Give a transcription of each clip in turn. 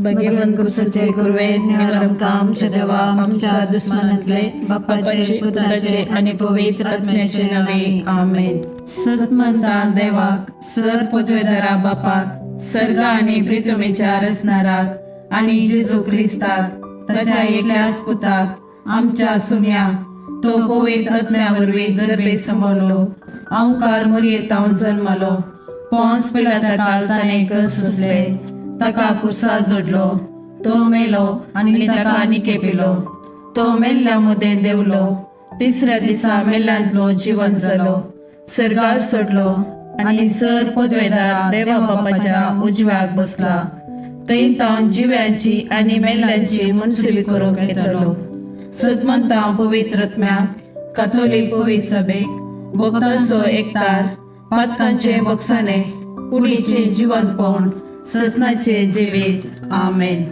भाग्यवंत कुसाचे कुरवे निवार आमकां आमच्या देवा आमच्या दुस्मानांतले बापाचे पुताचे आनी पवित्र आत्म्याचे नावे आमेन. सतमंता देवाक, सर पदवेदारा बापाक, सर्ग आनी प्रितुमेच्या रचणाराक आनी जेजू क्रिस्ताक ताच्या एकल्याच पुताक आमच्या सुम्या, तो पवित्र आत्म्या वरवीं गर्भे समवलो, अंकार मुरयेतावन जल्मलो, पोंस पिलाता काल ताणें कस सोंसले, ताका कुर्सा जोडलो, तो मेलो आनी ताका निकेपिलो, तो मेल्ल्या मुदें देवलो, तिसऱ्या दिसा मेल्ल्यांतलो जिवन जालो, सर्गार सोडलो आनी सर पदवेदार देवा बापाच्या उजव्याक बसला, थंय तावन जिव्यांची आनी मेल्ल्यांची मनसुबी करूंक येतलो. सदमंता पवित्र आत्म्याक, काथोलीक पवित्र सभेक, भक्तांचो एकतार, पातकांचे बक्षाने, कुडीचे जिवंतपण, ससनाचे जिवीत. आमेन.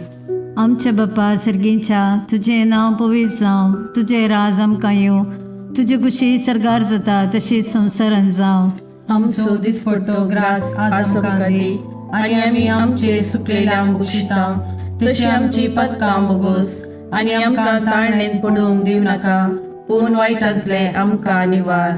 आमच्या बापा सर्गींच्या, तुजें नांव पवित्र जावं, तुजें राज आमकां येवं, तुजी खुशी सर्गार जाता तशी संवसारान जावं. आमचो दिसपडतो ग्रास आज आमकां दी आनी आमी आमचे सुकलेल्या बक्षिता तशी आमची पदकां बोगोस आनी आमकां ताळणेन पडूंक दिवं नाका, पूण वायटांतले आमकां निवार.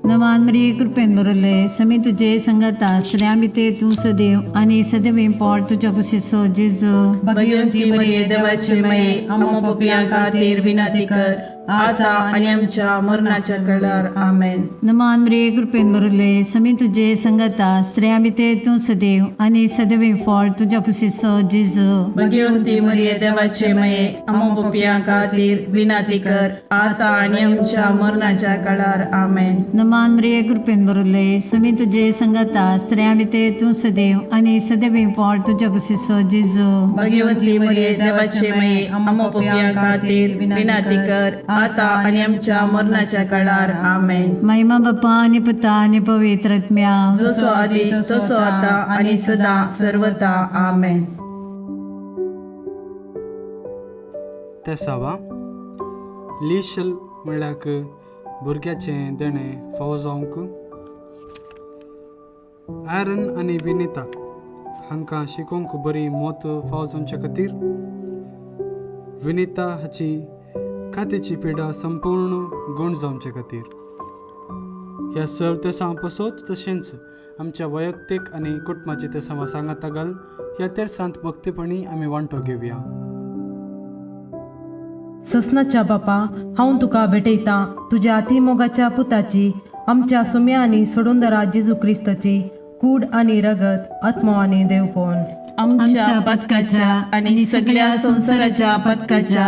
नवान मरिये, कृपेन भरले, समी तुजे संगता, स्त्रियां भितर तूं सदैव आनी सदैव पोट तुज्या कुशीचो जेजू. भगवंती मरिये, देवाचे माये, आम्हा पपयां खातीर विनंती कर, आता आनी आमच्या मरणाच्या कळार. आमेन. नमान मरिये, कृपेन भरले, समी तुजे संगता, स्त्रियां भितर तूं सदैव आनी सदैव फळ तुज्या कुशीचो जेजू. भगवंती मरिये, देवाचे माये, आम्हा पपयां खातीर विनंती कर, आता आनी आमच्या मरणाच्या कळार. आमेन. नमान मरिये, कृपेन भरले, समी तुजे संगता, स्त्रियां भितर तूं सदैव आनी सदैव फळ तुज्या कुशीचो जेजू. भगवंती मरिये, देवाचे माये, आम्हा पपयां खातीर विनंती कर, आता आनी आमच्या मरणाच्या कळार. आमेन. महिमा बापा आनी पुता आनी पवित्र आत्म्या. जसो आदी तसो आता आनी सदा सर्वता. आमेन. तेसावा लिशल म्हणल्यार भुरग्याचें देणें फावो जावंक आयरन आनी विनिता हांकां शिकोवंक बरी मत फावो जावचे खातीर, विनिता हाची कातीची पिडा संपूर्ण गूण जावचे खातीर, ह्या सर तेसांव पसत तशेंच आमच्या वैयक्तीक आनी कुटुंबाची तेसांवां सांगाता घाल ह्या तेरसांत भक्तीपणी आमी वांटो घेवया. ससनाच्या बापा, हांव तुका भेटयतां तुज्या अतिमोगाच्या पुताची, आमच्या सुम्या आनी सोडूनदरा जेजू क्रिस्ताची कूड आनी रगत, आत्मो आनी देवपण, आमच्या पथकाच्या आनी सगळ्या संवसाराच्या पथकाच्या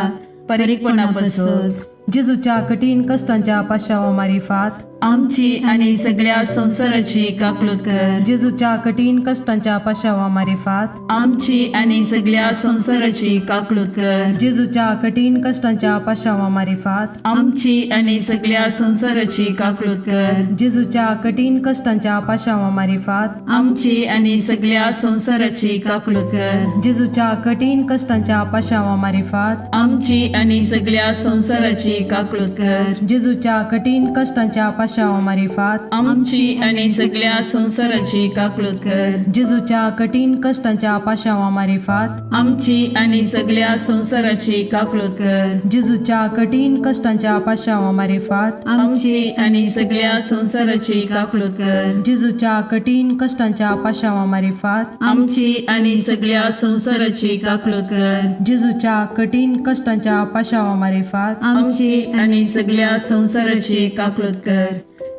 परीकपणापासून. जेजूच्या कठीण कश्टांच्या पाशावा मारिफात आमची आनी सगळ्या संवसाराची काकलूत कर. जेजूच्या कठीण कश्टांच्या पाशावा मारिफात आमची आनी सगळ्या संवसाराची काकलूत कर. जेजूच्या कठीण कश्टांच्या पाशावा मारिफात आमची आनी सगळ्या संवसाराची काकलूत कर. जेजूच्या कठीण कश्टांच्या पाशावा मारिफात आमची आनी सगळ्या संवसाराची काकलूत कर. जेजूच्या कठीण कश्टांच्या पाशावा मारिफात आमची आनी सगळ्या संवसाराची काकलूत कर. जेजूच्या कठीण कश्टांच्या पाशावा मारिफात आमची आनी सगळ्या संवसाराची काकलूत कर. जेजूच्या कठीण कश्टांच्या पाशावा मारिफात आमची आनी सगळ्या संवसाराची काकलूत कर. जेजूच्या कठीण कश्टांच्या पाशावा मारिफात आमची आनी सगळ्या संवसाराची काकलूत कर. जेजूच्या कठीण कश्टांच्या पाशावा मारिफात आमची आनी सगळ्या संवसाराची काकलूत कर. जेजूच्या कठीण कश्टांच्या पाशावा मारिफात आमची आनी सगळ्या संवसाराची काकलूत कर.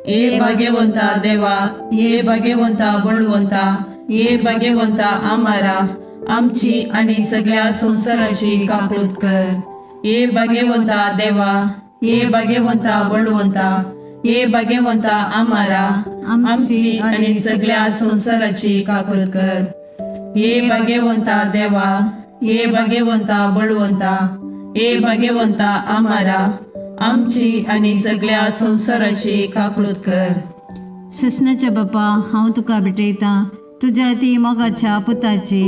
ये भाग्यवंता देवा, ये भाग्यवंता बळवंता, ये भाग्यवंता आमारा, आमची आनी सगळ्या संवसाराची काकलूत कर. ये भाग्यवंता देवा, ये भाग्यवंता बळवंता, ये भाग्यवंता आमारा, आमची आनी सगळ्या संवसाराची काकूत कर. ये भाग्यवंता देवा, ये भाग्यवंता बळवंता, ये भाग्यवंता आमारा, आमची आनी सगळ्या संवसाराची काकूत कर. ससनाच्या बापा, हांव तुका भेटयतां तुज्या ती मोगाच्या पुताची,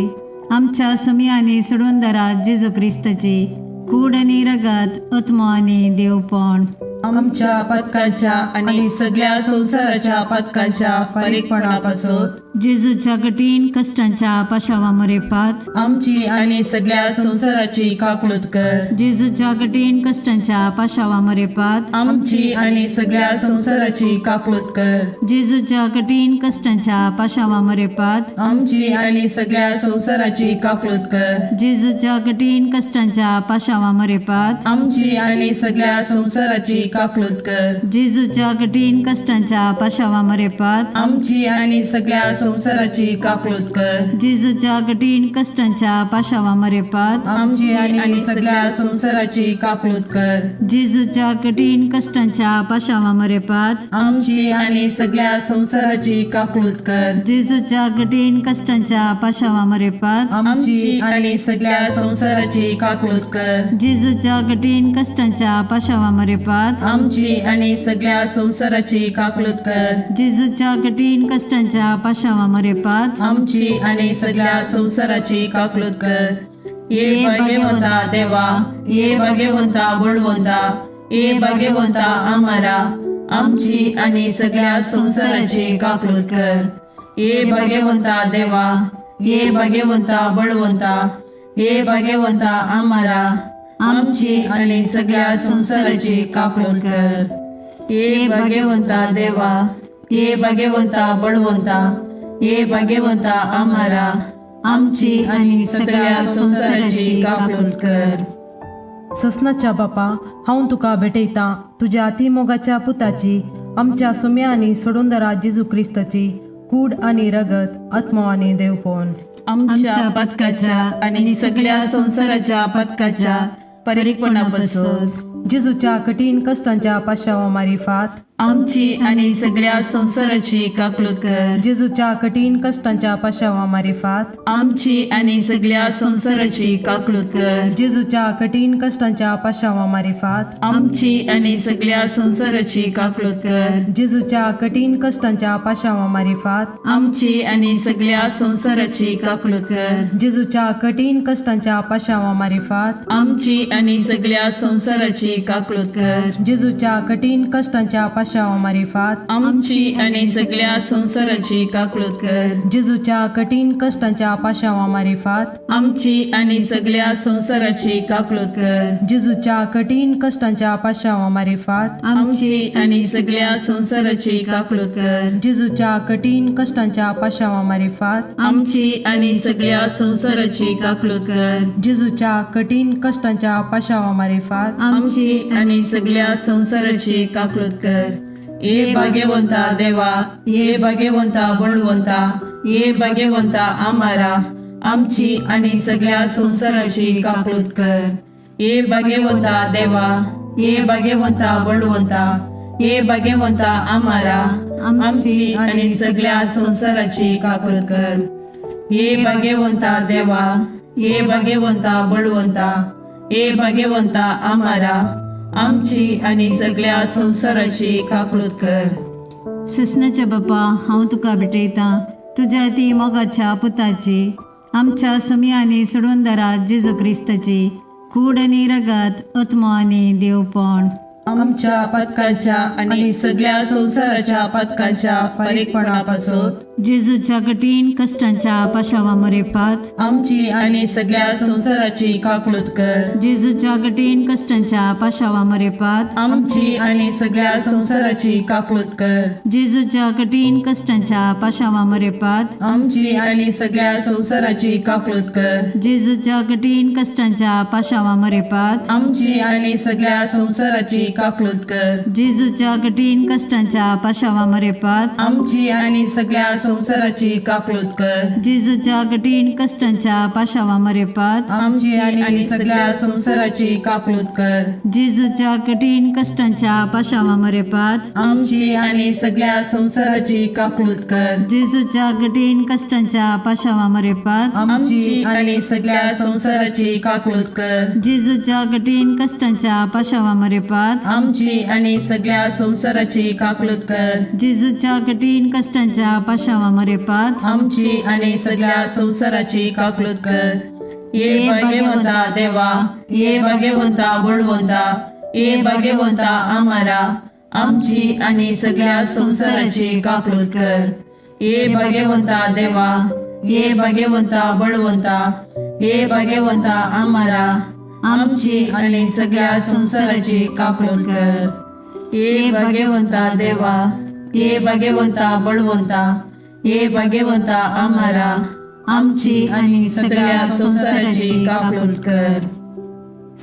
आमच्या सुमी आनी सोडूनदारा जेजू क्रिस्ताची कूड आनी रगत, आत्मो आनी देवपण, आमच्या पथकाच्या आनी सगळ्या संवसाराच्या पथकाच्या फारीकपणापासून. जेजूच्या कठीण कश्टांच्या पाशावा मरेपात आमची आणि सगळ्या संसाराची काकळूत कर. जेजूच्या कठीण कश्टांच्या पाशावा मरेपात आमची आणि सगळ्या संसाराची काकळूत कर. जेजूच्या कठीण कश्टांच्या पाशावा मरेपात आमची आणि सगळ्या संसाराची काकळूत कर. जेजूच्या कठीण कश्टांच्या पाशावा मरेपात आमची आणि सगळ्या संसाराची काकळूत कर. जेजूच्या कठीण कश्टांच्या पाशावा मरेपात आमची आणि सगळ्या संसाराची काकळूत कर. जेजूच्या कठीण कश्टांच्या पाशावा मरेपात आमची आणि सगळ्या संसाराची काकळूत कर. जेजूच्या कठीण कश्टांच्या पाशावा मरेपात आमची आणि सगळ्या संसाराची काकळूत कर. जेजूच्या कठीण कश्टांच्या पाशावा मरेपात आमची आणि सगळ्या संसाराची काकळूत कर. जेजूच्या कठीण कश्टांच्या पाशावा मरेपात आमची आणि सगळ्या संसाराची काकळूत कर. जेजूच्या कठीण कश्टांच्या पाशावा मरेपात आमची आणि सगळ्या संसाराची काकळूत कर. ये भाग्यवंता देवा, ये भाग्यवंता बळवंता, ये भाग्यवंता आमारा, आमची आणि सगळ्या संसाराची काकळूत कर. ये भाग्यवंता देवा, ये भाग्यवंता बळवंता, ये भाग्यवंता आमारा, आमची आणि सगळ्या संसाराची काकळूत कर. ये भाग्यवंता देवा, ये भाग्यवंता बळवंता, ये भाग्यवंता आमारा, आमची आणि सगळ्या संसाराची काकळूत कर. ससनाच्या बापा, हांव तुका भेटयतां तुज्या अतिमोगाच्या पुताची, आमच्या सुम्या आनी सोडूनदारा जेजू क्रिस्ताची कूड आनी रगत, आत्मो आनी देवपण आमच्या पथकाच्या आणि सगळ्या संसाराच्या पथकाच्या परिपणापासून जेजूच्या कठीण कश्टांच्या पाशावा मारिफात आमची आणि सगळ्या संसाराची काकळूत कर. जेजूच्या कठीण कश्टांच्या पाशावा मारिफात आमची आणि सगळ्या संसाराची काकळूत कर. जेजूच्या कठीण कश्टांच्या पाशावा मारिफात आमची आणि सगळ्या संसाराची काकळूत कर. जेजूच्या कठीण कश्टांच्या पाशावा मारिफात आमची आणि सगळ्या संसाराची काकळूत कर. जेजूच्या कठीण कश्टांच्या पाशावा मारिफात आमची आणि सगळ्या संसाराची काकळूत कर. जेजूच्या कठीण कश्टांच्या पाशावा मारिफात आमची आणि सगळ्या संसाराची काकळूत कर. जेजूच्या कठीण कश्टांच्या पाशावा मारिफात आमची आणि सगळ्या संसाराची काकळूत कर. जेजूच्या कठीण कश्टांच्या पाशावा मारिफात आमची आणि सगळ्या संसाराची काकळूत कर. जेजूच्या कठीण कश्टांच्या पाशावा मारिफात आमची आणि सगळ्या संसाराची काकळूत कर. जेजूच्या कठीण कश्टांच्या पाशावा मारिफात आमची आणि सगळ्या संसाराची काकळूत कर. ये भाग्यवंता देवा, ये भाग्यवंता बळवंता, ये भाग्यवंता आमारा, आमची आणि सगळ्या संसाराची काकळूत कर. ये भाग्यवंता देवा, ये भाग्यवंता बळवंता, ये भाग्यवंता आमारा, आमची आणि सगळ्या संसाराची काकळूत कर. ये भाग्यवंता देवा, ये भाग्यवंता बळवंता, ये भाग्यवंता आमारा, आमची आणि सगळ्या संसाराची काकळूत कर. ससनाच्या बापा, हांव तुका भेटयतां तुज्या ती मोगाच्या पुताची, आमच्या सुमी आनी सोडूनदारा जेजू क्रिस्ताची कूड आनी रगत, आत्मो आनी देवपण आमच्या पथकाच्या आणि सगळ्या संसाराच्या पथकाच्या फारीकपणापासून जेजूच्या कठीण कश्टांच्या पाशावा मरेपात आमची आणि सगळ्या संसाराची काकळूत कर. जेजूच्या कठीण कश्टांच्या पाशावा मरेपात आमची आणि सगळ्या संसाराची काकळूत कर. जेजूच्या कठीण कश्टांच्या पाशावा मरेपात आमची आणि सगळ्या संसाराची काकळूत कर. जेजूच्या कठीण कश्टांच्या पाशावा मरेपात आमची आणि सगळ्या संसाराची काकळूत कर. जेजूच्या कठीण कश्टांच्या पाशावा मरेपात आमची आणि सगळ्या संसाराची काकळूत कर. जेजूच्या कठीण कश्टांच्या पाशावा मरेपात आमची आणि सगळ्या संसाराची काकळूत कर. जेजूच्या कठीण कश्टांच्या पाशावा मरेपात आमची आणि सगळ्या संसाराची काकळूत कर. जेजूच्या कठीण कश्टांच्या पाशावा मरेपात आमची आणि सगळ्या संसाराची काकळूत कर. जेजूच्या कठीण कश्टांच्या पाशावा मरेपात आमची आणि सगळ्या संसाराची काकळूत कर. जेजूच्या कठीण कश्टांच्या पाशावा मरेपात आमची आणि सगळ्या संसाराची काकळूत कर. ये भाग्यवंता देवा, ये भाग्यवंता बळवंता, ये भाग्यवंता आमारा, आमची आणि सगळ्या संसाराची काकळूत कर. ये भगवंता देवा, ये भगवंता बळवंता, ये भगवंता आमारा, आमची आणि सगळ्या संसाराची काकूत कर. ये भगवंता देवा, ये भगवंता बळवंता, ये भगवंता आमारा, आमची आणि सगळ्या संसाराची काकूत कर.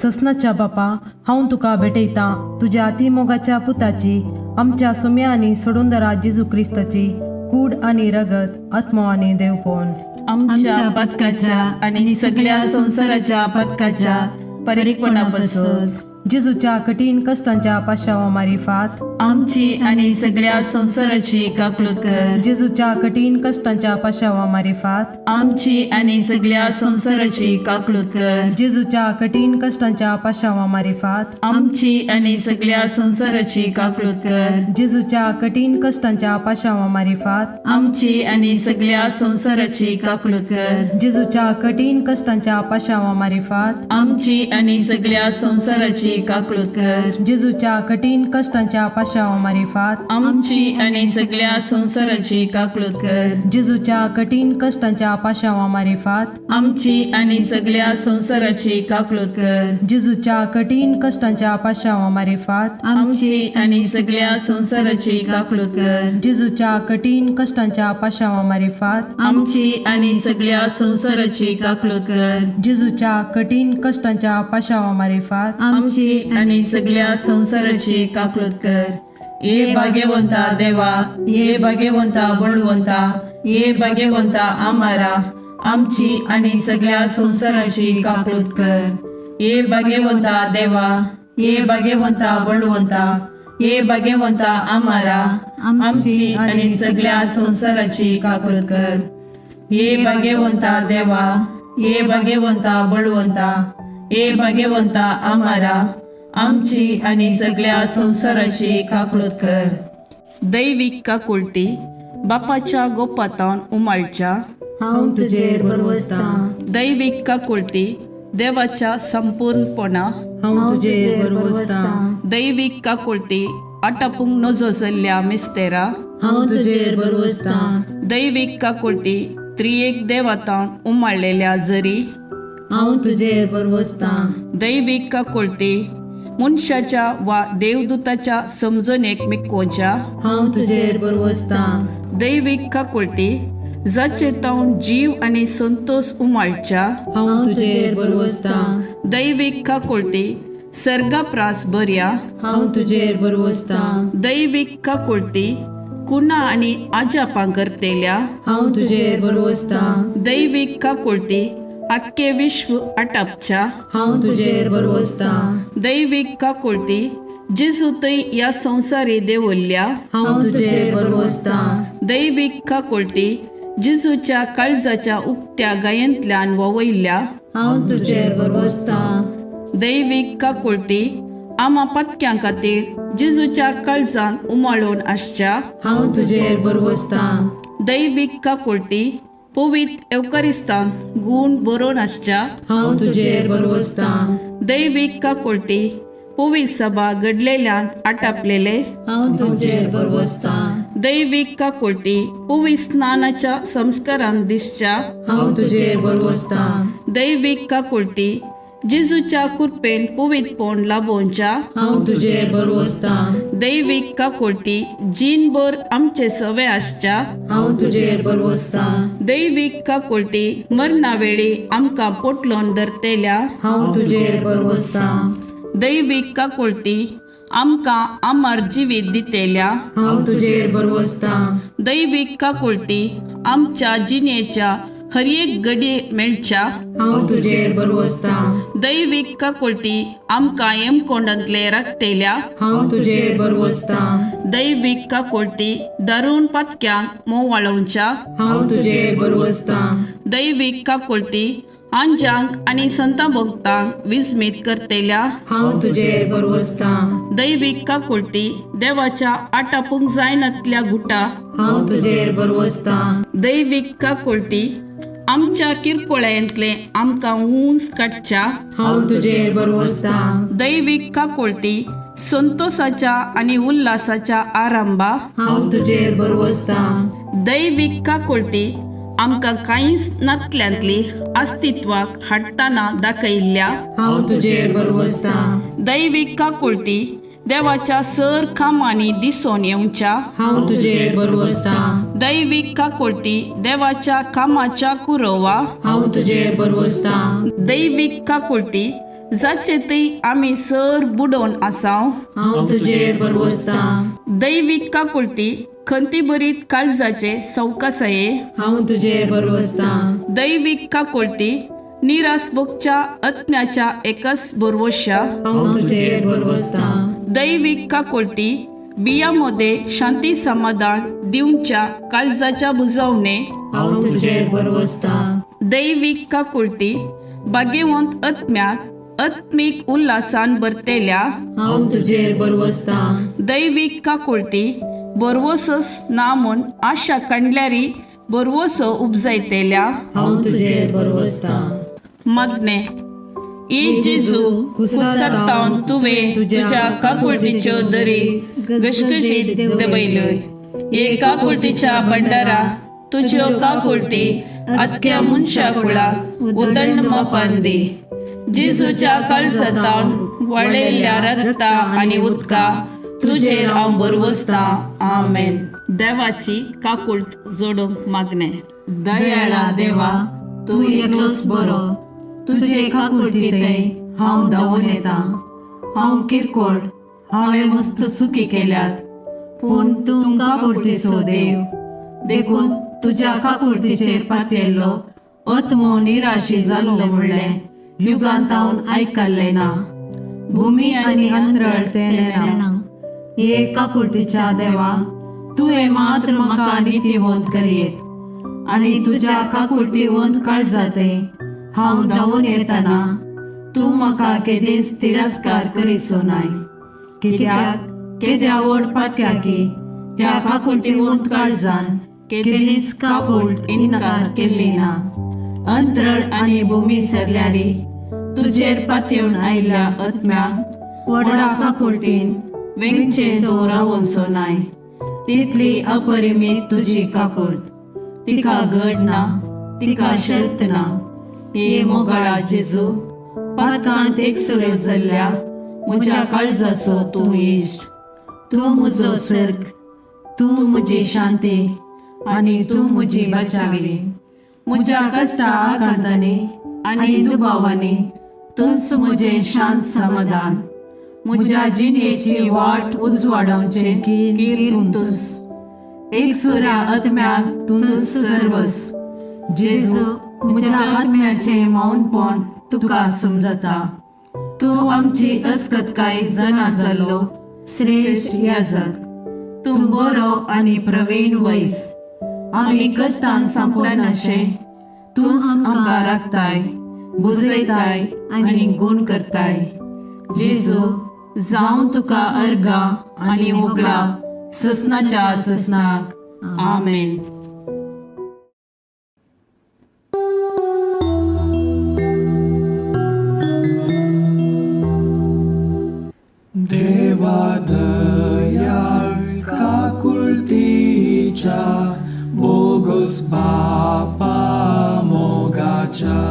ससनाच्या बापा, हांव तुका भेटयतां तुज्या अतिमोगाच्या पुताची, आमच्या सुम्या आनी सोडूंदरा जेजू क्रिस्ताची कूड आनी रगत, आत्मो आनी देवपण आमच्या पथकाच्या आणि सगळ्या संसाराच्या पथकाच्या परिपणापासून. जेजूच्या कठीण कश्टांच्या पाशावा मारिफात आमची आणि सगळ्या संसाराची काकळूत कर. जेजूच्या कठीण कश्टांच्या पाशावा मारिफात आमची आणि सगळ्या संसाराची काकळूत कर. जेजूच्या कठीण कश्टांच्या पाशावा मारिफात आमची आणि सगळ्या संसाराची काकळूत कर. जेजूच्या कठीण कश्टांच्या पाशावा मारिफात आमची आणि सगळ्या संसाराची काकळूत कर. जेजूच्या कठीण कश्टांच्या पाशावा मारिफात आमची आणि सगळ्या संसाराची काकळूत कर. जेजूच्या कठीण कश्टांच्या पाशावा मारिफात आमची आणि सगळ्या संसाराची काकळूत कर. जेजूच्या कठीण कश्टांच्या पाशावा मारिफात आमची आणि सगळ्या संसाराची काकळूत कर. जेजूच्या कठीण कश्टांच्या पाशावा मारिफात आमची आणि सगळ्या संसाराची काकळूत कर. जेजूच्या कठीण कश्टांच्या पाशावा मारिफात आमची आणि सगळ्या संसाराची काकळूत कर. जेजूच्या कठीण कश्टांच्या पाशावा मारिफात आमची आणि सगळ्या संसाराची काकळूत कर. ये भाग्यवंता देवा, ये भाग्यवंता बळवंता, ये भाग्यवंता आमारा, आमची आणि सगळ्या संसाराची काकळूत कर. ये भाग्यवंता देवा, ये भाग्यवंता बळवंता, ये भाग्यवंता आमारा, आमची आणि सगळ्या संसाराची काकळूत कर. ये भाग्यवंता देवा, ये भाग्यवंता बळवंता, ये भाग्यवंता आमारा, आमची आणि सगळ्या संसाराची काकळूत कर. दैविक काकुळती बापाच्या गोपातान उमाळच्या हांव तुजेर भरवसतां. दैविक काकुळती देवाच्या संपूर्णपणा हांव तुजेर भरवसतां. दैविक काकुळती आटापूंक नजो जाल्ल्या मिस्तेरा हांव तुजेर भरवसतां. दैविक काकुळती त्रियेक देवातान उमाळलेल्या जरी हांव तुजेर भरवसतां. दैविक काकुळती मनशाच्या वा देवदूताच्या समजणेक मिकोवच्या हांव तुजेर भरवसतां. दैविक काकुळती जाचे तावन जीव आनी संतोष उमाळच्या हांव तुजेर भरवसतां. दैविक काकुळती सर्गाप्रास बऱ्या हांव तुजेर भरवसतां. दैविक काकुळती कुणा आनी आजापां करतेल्या हांव तुजेर भरवसतां. दैविक काकुळती आख्खे विश्व आटापच्या हांव तुजेर भरवसतां. दैविक काकुळती जेजू थंय ह्या संवसारी देवल्ल्या हांव तुजेर भरवसतां. दैविक काकुळती जेजूच्या काळजाच्या उक्त्या गायेंतल्यान ववयल्ल्या हांव तुजेर भरवसतां. दैविक काकुळती आमा पत्क्यां खातीर जेजूच्या काळजान उमाळून आसच्या हांव तुजेर भरवसतां. दैविक काकुळती पवित एवकरिस्तान गूण बरोवन आसच्या हांव तुजेर भरवसतां. दैविक काकुळती पवित सभा घडलेल्यान आटापलेले हांव तुजेर भरवसतां. दैविक काकुळती पवित स्नानाच्या संस्कारान दिसच्या हांव तुजेर भरवसतां. दैविक काकुळती जेजूच्या कृपेन पवितपण लाभोवच्या हांव तुजेर भरवसतां. दैविक काकुळती जीणभर आमचे सवे आसच्या हांव तुजेर भरवसतां. दैविक काकुळती मरणा वेळी आमकां पोटलोन धरतेल्या हांव तुजेर भरवसतां. दैविक काकुळती आमकां अमर जिवीत दितेल्या हांव तुजेर भरवसतां. दैविक काकुळती आमच्या जिणेच्या हर एक घडये मेळच्या हांव तुजेर भरवसतां. दैविक काकुळती आमकां येमकोंडांतले राखतेल्या हांव तुजेर भरवसतां. दैविक काकुळती दारुण पातक्यांक मोवाळोवच्या हांव तुजेर भरवसतां. दैविक काकुळती आंजांक आनी संतां भक्तांक विस्मीत करतेल्या हांव तुजेर भरवसतां. दैविक काकुळती देवाच्या आटापूंक जायनातल्या गुटा हांव तुजेर भरवसतां. दैविक काकुळती आमच्या किरकोळ्यांतले आमकां उंच काडच्या हांव तुजेर भरवसतां. दैविक काकुळती संतोषाच्या आनी उल्हासाच्या आरंभा हांव तुजेर भरवसतां. दैवीक काकुळती आमकां कांयच नातल्यांतली अस्तित्वाक हाडटना दाखयल्ल्या हांव तुजेर बरवसतां. दैवीक काकुळती देवाच्या सर कामांनी दिसून येवच्या हांव तुजेर बरवसतां. दैवीक काकुळती देवाच्या कामाच्या कुरोवा हांव तुजेर बरवसतां. दैवीक काकुळती जाचे थंय आमी सर बुडोवन आसाव हांव तुजेर बरवसतां. दैवीक काकुळती खंतीभरीत काळजाचे सवकासाये हांव तुजेर बरवसतां. दैवीक काकुळती निरास भोगच्या आत्म्याच्या एकच बरवश्या हांव तुजेर बरवसतां. दैवीक काकुळती बिया मध्ये शांती समाधान दिवच्या काळजाच्या बुजवणे हांव तुजेर बरवसतां. दैवीक काकुळती भाग्यवंत आत्म्याक आत्मीक उल्हासान भरतेल्या हांव तुजेर बरवसतां. दैवीक काकुळती बरवसोच ना म्हूण आशा कांडल्यारी बरवसो उपजायतेल्या हांव तुजेर बरवसतां. मागणे. ए जेजू, कुसरतावन तुवें तुज्या काकुळतीच्यो दरी घसघशीत दवयल्यो. हे काकुळतीच्या भंडारा तुज्यो काकुळती आख्या मनशा कुळाक उदंड मापान दी. जेजूच्या काळजातावन वळयल्ल्या रक्ता आनी उदका तुजेर हांव बरवसतां. आमेन. देवाची काकुळट जोडूंक मागणें. दयाळा देवा, तूं एकलोच बरो. तुजे काकुळतींतय हांव धांवून येता. हांव किरकोळ, हांवें मस्त चुकी केल्यात, पूण तूं काकुळतीचो देव, देखून तुज्या काकुळतीचेर पातयेल्लो आत्मो निराशी जाल्लो म्हणलें युगांतावन आयकल्लें ना. भुमी आनी अंतरळ तें नेणा. हे काकुळतीच्या देवा, तुवें मात्र म्हाका नितीवंत करयेत आनी तुज्या काकुळतीवंत काळजाते हांव धांवून येतना तूं म्हाका केदींच तिरस्कार करिसो नाय. कित्याक केद्या व्हड पातक्याकी त्या काकुळतीवंत काळजान केदींच काकुळट इन्कार केल्ली ना. अंतरळ आनी भूमी सरल्यारी तुजेर पातयेवन आयिल्ल्या आत्म्याक व्हडा काकुळटीन वेंगचें तूं रावोनसो नाय. तितली अपरिमीत तुजी काकुळट, तिका गड ना, तिका शर्त ना. हे मोगाळा जेजू, पातकांत एकसुरो जाल्ल्या म्हज्या काळजाचो तूं इश्ट. तूं म्हजो सर्ग, तूं म्हजी शांती आनी तूं म्हजी बचावी. म्हज्या कश्टा आकांतांनी आनी दुबावांनी तूंच म्हजें शांत समाधान. म्हज्या जिणेची वाट उजवाडावचें कीर तूंच. एकसुऱ्या आत्म्याक तूंच सर्वस. जेजू, म्हज्या आत्म्याचें मौनपण तुका समजता. तूं आमची अस्कतकाय जाणा जाल्लो श्रेश्ठ याजक. तूं बरो आनी प्रवीण वैस. आमी कश्टान सांपडनाशें तूंच आमकां राखताय, बुजयताय आनी गूण करताय. जेजू, जावं तुका अर्गां आनी उगलाप ससनाच्या ससनाक. आमेन. देवा दयाळ काकुळतीच्या बोगस बापा मोगाच्या,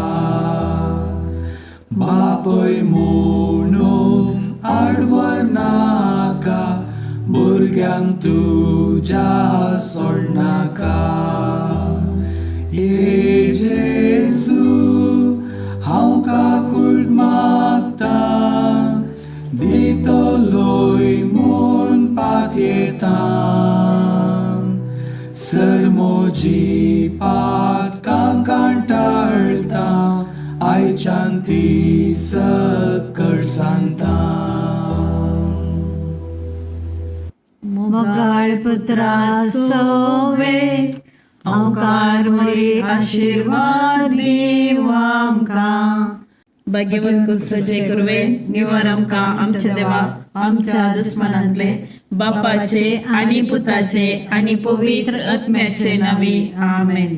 बापय म्हणून आडवर नाका, भुरग्यांक तुज्या सोडनाका. ये जेजू, हांव काकुळट मागता, दितलोय म्हूण पातयेता. सर म्हजी पातकां कांटाळटा, आयच्यान ती सकळ सांगता. मोगाळ पुत्रा सोवे हांवकार मरी आशिर्वाद दीव आमकां. भाग्यवंत कुसचे कुरवे निवार आमकां आमच्या देवा आमच्या दुस्मनांतले, बापाचे आनी पुताचे आनी पवित्र आत्म्याचे नावे. आमेन.